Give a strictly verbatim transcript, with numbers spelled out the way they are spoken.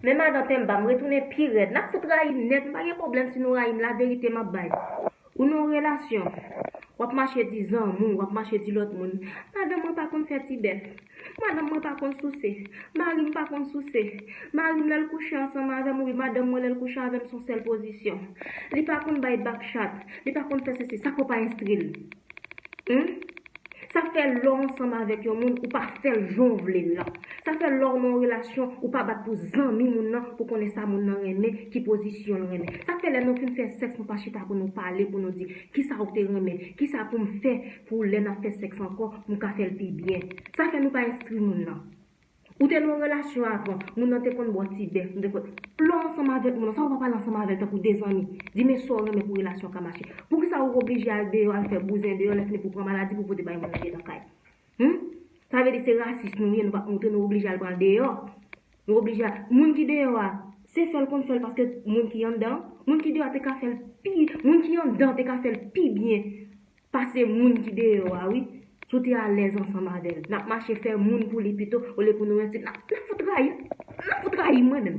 Men madan Pemba, m retounen pi rèd. N ap fout rayi m nèt, m pa gen pwoblèm si nou rayi m, laverite m ap bay. Ou nan yon relasyon, w ap mache di zanmi w, w ap mache di lòt moun, madanm mwen pa konn fè ti bèf, madanm mwen pa konn souse, mari m pa konn souse, mari m lè l kouche ansanm avè m, wi, madanm mwen lè l kouche avè m se yon sèl pozisyon. Li pa konn bay back chat, li pa konn fè sesi, sa k fè w pa enskri l? Hmm? Sa fè lè w ansanm avèk yon moun, ou pa fè l jan w vle l lan. Sa fè lè w nan yon relasyon, ou pa bat pou zanmi moun nan, pou konnen sa moun nan renmen, ki pozisyon l renmen. Sa fè lè nou fin fè sèks, nou pa chita pou nou pale, pou nou di, kisa ou te renmen, kisa pou m fè pou lè n ap fè sèks ankò, pou m ka fè l pi byen. Sa fè nou pa enskri moun nan. Ou te nan yon relasyon avan, moun nan te konn ba w ti bèf, moun te konn... Lè w ansanm avèk moun nan, sa w pa pale ansanm avè l tankou de zanmi? Di men sa w renmen pou relasyon ka mache. Poukisa ou oblije al deyò, al fè bouzen deyò, lè fini pou pran maladi pou pote bay moun nan ki nan kay? Hmm? Sa vle di se rasis nou ye, nou pa montre, nou oblije al pran l deyò. Nou oblije al... Moun ki deyò a, se fè l konn fè l paske moun ki anndan, moun ki deyò a te ka fè l pi, moun ki anndan te ka fè l pi byen pase moun ki deyò a, wi. Si w te alèz ansanm avè l, n ap mache fè moun pou li pito, olye pou nou enskri l, n ap, n ap fout rayi, n ap fout rayi mwen menm.